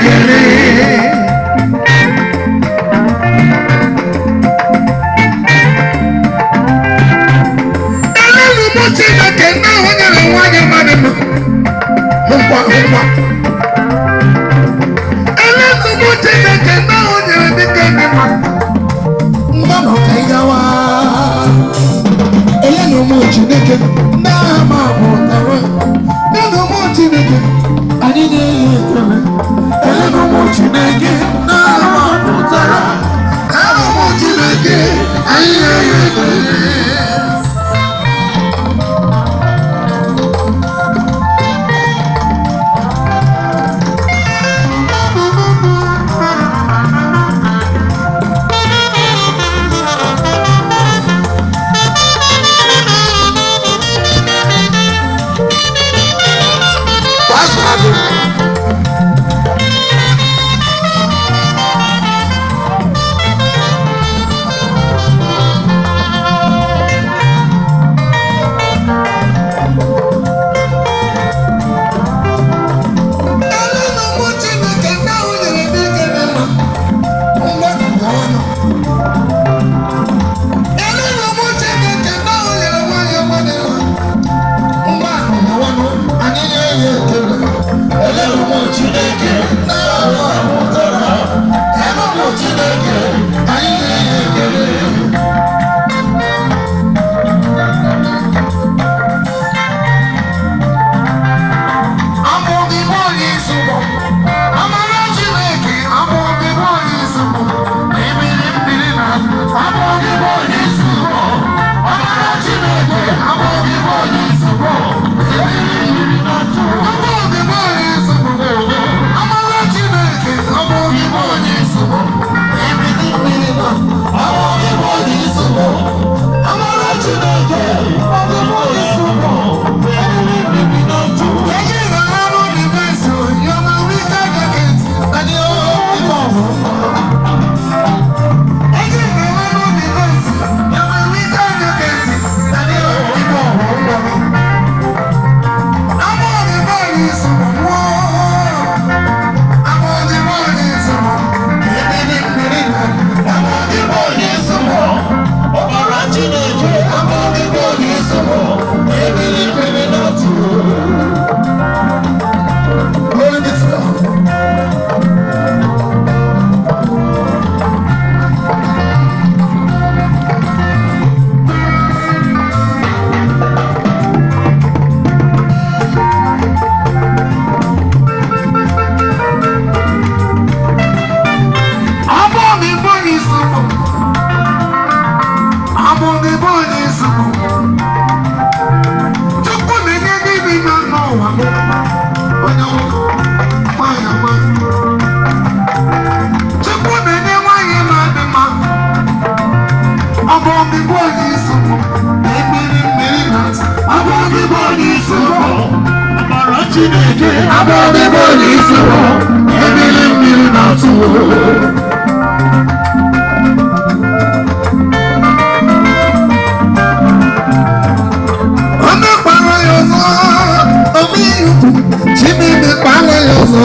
ekele. Elelu mụ Chineke na ahụ nyere nwanyị mmadụ mma. Hụkwa hụkwa. Elelu mụ Chineke na ahụ nyere dike dị mma. Mmanụ ka ị gawa. Elenu ụmụ Chineke ndị agha ma pụtara. Nenu ụmụ Chineke anyị na-enye ekele. Elelu mụ Chineke na ahụ ma pụtara. Elelu mụ Chineke anyị na-enye ekele. Pastor. Elenu ụmụ Chineke ndị ahụ nyere dike dị mma. Ngwa gawanụ. Elenu ụmụ Chineke ndị ahụ nyere nwanyị ọma dị mma. Ngwa gawanụ, anyị na-enye ekele. Elelu mụ Chineke na ahụ pụtara. Elelu mụ Chineke anyị na-enye ekele. Amụghị m onye isi ụgbọ. Amara Chineke, amụghị m onye isi ụgbọ. Mmiri mmiri na Amụghị m onye isi ụgbọ. Amara Chineke, amụghị m onye isi ụgbọ. Ebili mmiri na-atụ. Amụghị m onye isi ụgbọ. Amara Chineke, amụghị m onye isi ụgbọ. Ebili mmiri na amụghị m onye isi ụgbọ. Amara Chineke, amụghị m onye isi ụgbọ. Ebili mmiri na-atụ. Eji na-arụ n'ibezi, yọma wika jaket, adị ife ọzọ. Eji na-arụ n'ibezi, yọma wika jaket, adị ife ọzọ. Amụghị m onye isi ụgbọ. Amụghị m onye isi ụgbọ. Ebili mmiri na amụghị m onye isi ụgbọ. Ọbara Chineke, amụghị m onye isi ụgbọ. Ebili mmiri na-atụ. Glory be to God. Amụghị m onye isi ụgbọ. Amụghị m onye isi ụgbọ. Chukwu na-enye ndị bi na n'ụwa m. Onye nwanyị ọma. Chukwu na-enye nwanyị na-adị mma. Ọ bụ ọmịgbo onye isi ụgbọ. Mmiri mmiri na-ata. Amụghị m onye isi ụgbọ. Ọbara Chineke, amụghị m onye isi ụgbọ. Ebili mmiri na-atụ. Onye kpara ya ọzọ, omeihe ukwu, Chineke kpara ya ọzọ.